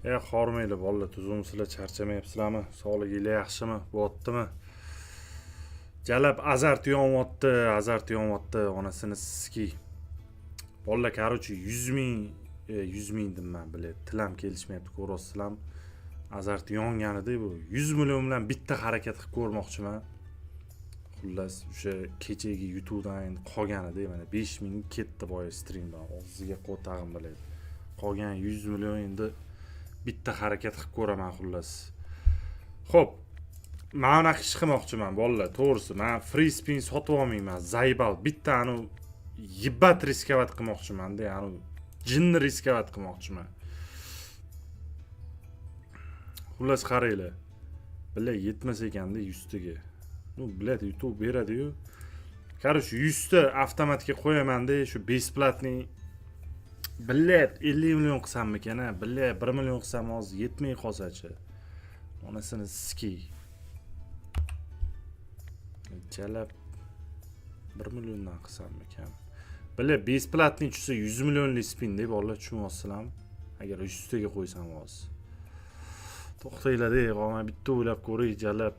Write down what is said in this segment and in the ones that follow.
Hormanglar bolalar, tuzumsizlar, charchamayapsizlarmi? Sog'liginglar yaxshimi? Bo'lyaptimi? Jalab azart yonyapti, azart yonyapti, onasini siski. Bolalar, короче, 100 ming, 100 ming deyman, блядь, tilam kelishmayapti, ko'ryapsizlarmi? Azart yonganida bu 100 million bilan bitta harakat qilib ko'rmoqchiman. Xullas, o'sha kechagi YouTubedan endi qolganida mana 5 ming ketdi boya streamdan, og'ziga qo'tag'im biladi. Qolgan 100 million endi bitta harakat qilib ko'raman xullas. Xo'p, men anaqa ish qilmoqchiman bolalar, to'g'risi, men free spin sotib olmayman, заебал. Bitta anu ебать рисковать qilmoqchiman-da, anu jinni рисковать qilmoqchiman. Xullas qaranglar. Бля, yetmas ekanda 100 taga. Ну, блядь, YouTube beradi-yu. Короче, 100 ta avtomatga qo'yaman-da, shu бесплатный блядь, 50 million qilsammikan, a? Блядь, 1 million qilsam hozir yetmay qolsa-chi. Onasini ski. Jalab 1 milliondan qilsammikan? Бля, бесплатный tushsa 100 millionlik spin deb bolalar, tushunyapsizlarmi? Agar 100 taga qo'ysam hozir. To'xtanglar-da, man bitta o'ylab ko'ray, jalab.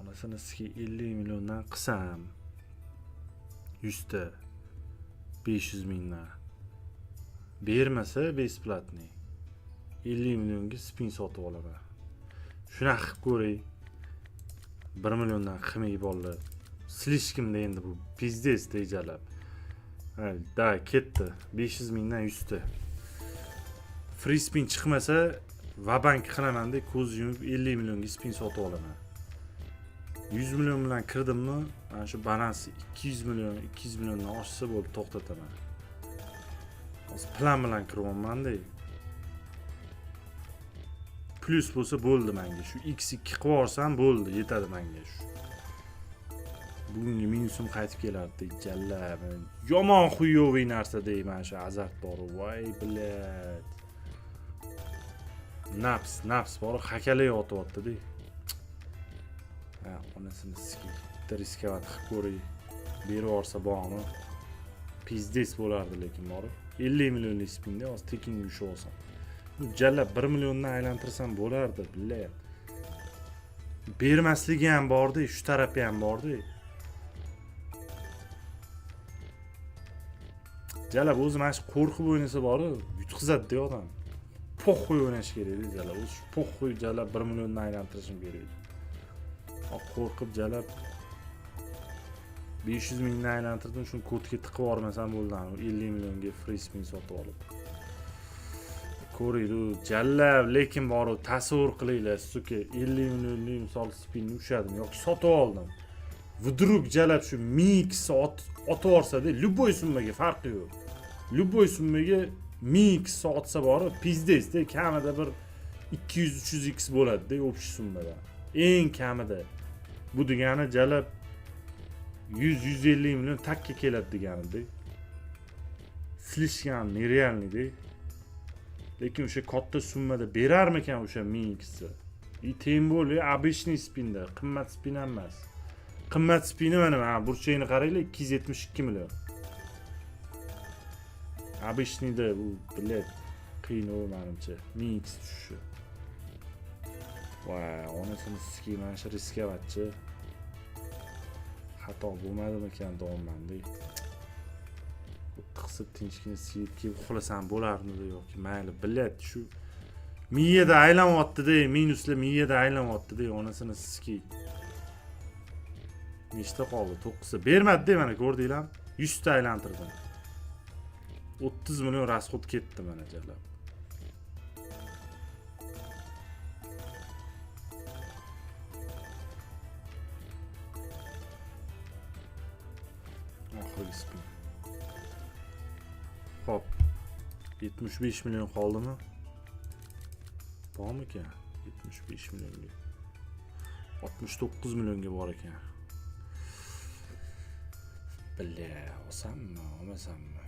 Onasini ski 50 milliondan qilsam 100 ta 500 mingdan bermasa бесплатный 50 millionga spin sotib olaman. Shunaqa qilib ko'ray. 1 milliondan qilmay bolalar. Слишком da endi bu пиздец jalab. Ha, да, ketdi. 500 mingdan 100 ta. Free spin chiqmasa ва-банк qilaman-da, ko'z yumib 50 millionga spin sotib olaman. 100 million bilan kirdimmi, mana shu balans 200 million, 200 milliondan oshsa bo'ldi, to'xtataman. Hozir plan bilan kiryapman-da. Plyus bo'lsa bo'ldi menga. Shu x2 qilib yuborsam bo'ldi, yetadi menga shu. Bugungi minusim qaytib kelardi, jallab. Yomon хуёвый narsa deyman shu azart bor. Voy, блядь. Nafs, nafs bor, hakalay otyapti-da. Ha, onasini siski. Bitta рисковать qilib ko'ray. Berib yuborsa bormi? Пиздец bo'lardi lekin borib. 50 millionlik spinda hozir tekinga ushlab olsam. Jallab 1 milliondan aylantirsam bo'lardi, блядь. Bermasligi ham bordi, shu tarafi ham bordi. Jalab o'zi mana shu qo'rqib o'ynasa boru, yutqizadi-da odam. Похуй o'ynash kerak-da jalab. O'zi shu похуй jalab 1 milliondan aylantirishim kerak edi. Qo'rqib jalab 500 mingdan aylantirdim, shuni kodga tiqib yubormasam bo'ldi, 50 millionga free spin sotib olib. Ko'ringlar, jallab, lekin boru tasavvur qilinglar, сука, 50 millionlik misol spinni ushladim yoki sotib oldim. Вдруг jalab shu mix otib yuborsa-da, любой summaga farqi yo'q. Любой summaga mix otsa borib, пиздец da, kamida bir 200-300 x bo'ladi-da общий summada. Eng kamida. Bu degani jalab 100-150 million takka keladi deganida. Слишком нереальный da. Lekin o'sha katta summada berarmikan o'sha 1000 xni? И тем более обычный spinda, qimmat spin ham emas. Qimmat spini mana burchagini qaranglar, 272 million. Обычный da bu, блядь, qiyin u menimcha. 1000 x tushishi. Voy, onasini siski, mana shu рисковать chi. Xato bo'lmadimikan deyapman-da. Tiqsib tinchgina siyib kelib uxlasam bo'larmidi yoki mayli, блядь, shu miyada aylanyapti-da, minuslar miyada aylanyapti-da, onasini siski. Nechta qoldi? 9 ta. Bermadi-da, mana ko'rdinglarmi? 100 ta aylantirdim. 30 million расход ketdi mana jalab. Oxirgi spin. Xo'p. 75 million qoldimi? Bormikan? 75 millionga. 69 millionga bor ekan. Бля, olsammi, olmasammi?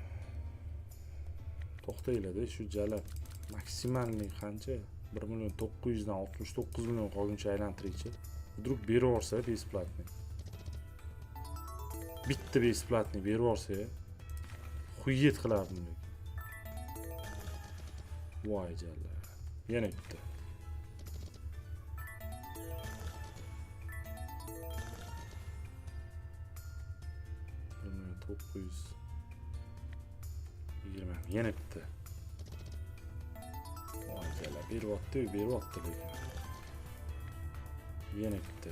To'xtanglar-da, shu jalab максимальный qancha? 1 million 900 dan 69 million qolguncha aylantiraychi. Вдруг berib yuborsa бесплатный. Bitta бесплатный berib yuborsa, хуеть qilardim lekin. Voy jalla. Yana bitta. 1.920. Yana bitta. Voy jala, beryapti, beryapti lekin. Yana bitta.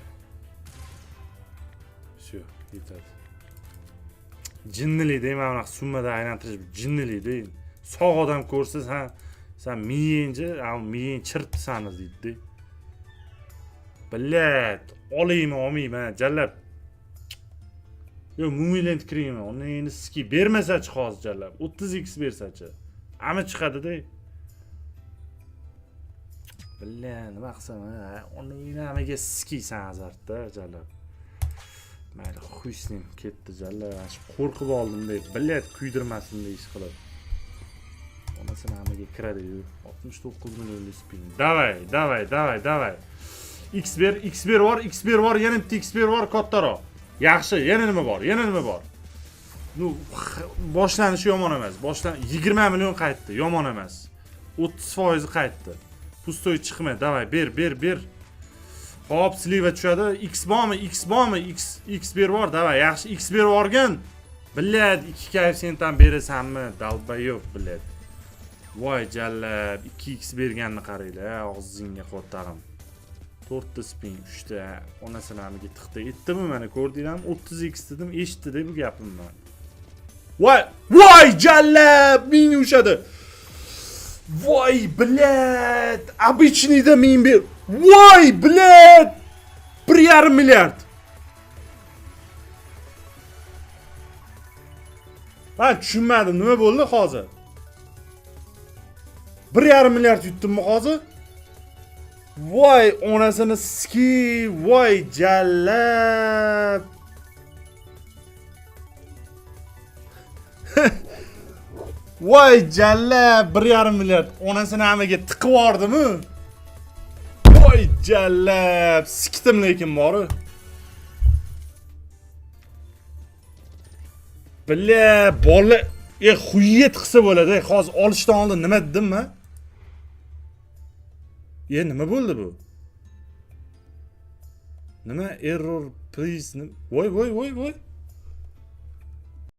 Всё, yetadi. Jinnilik deyman, bunaqa summada aylantirish jinnilik-da. Sog' odam ko'rsa, sen miyangchi, miyang chiribdi sani deydi-da. Блядь, olaymi, olmayman, jallab. Yo, Mumiland kirayman, uni endi ski bermasachi hozir jallab, 30x bersachi. Ami chiqadi-da. Billa, nima qilsam, uni amiga skiysan azartda jallab. Mayli, xuy s nim, ketdi jallab. Shu qo'rqib oldim deb, блядь, kuydirmasin deb ish qilib. Onasini amiga kiradi-yu. 69 millionlik spin. Davay, davay, davay, davay. X ber, X ber bor, X ber bor, yana bitta X ber bor, kattaroq. Yaxshi, yana nima bor? Yana nima bor? Nu, boshlanishi yomon emas. Boshlan 20 million qaytdi, yomon emas. 30% qaytdi. Пустой chiqma, davay, ber, ber, ber. Hop, слива tushadi. X bormi? X bormi? X, X ber bor, davay, yaxshi, X ber borgan. Блядь, 2 koeffitsient ham berasanmi? Долбоёб, блядь. Voy jallab, 2x berganini qaranglar, og'zingga qo'rtag'im. 4 ta spin, 3 ta onasini amiga tiqdi. Aytdimi mana ko'rdinglarmi? 30x dedim, eshitdi-da bu gapimni. Voy, voy jallab, ming ushadi. Voy, блядь, обычный da ming ber. Voy, блядь! 1,5 milliard. Men tushunmadim, nima bo'ldi hozir? 1,5 milliard yutdimmi hozir? Voy, onasini ski, voy jallab. Voy jallab, 1,5 milliard onasini amiga tiqib yubordimi? Voy jallab, sikdim lekin bori. Бля, bola, xuyet qilsa bo'ladi. Hozir olishdan oldin nima dedim men? Nima bo'ldi bu? Nima error please? Voy voy voy voy.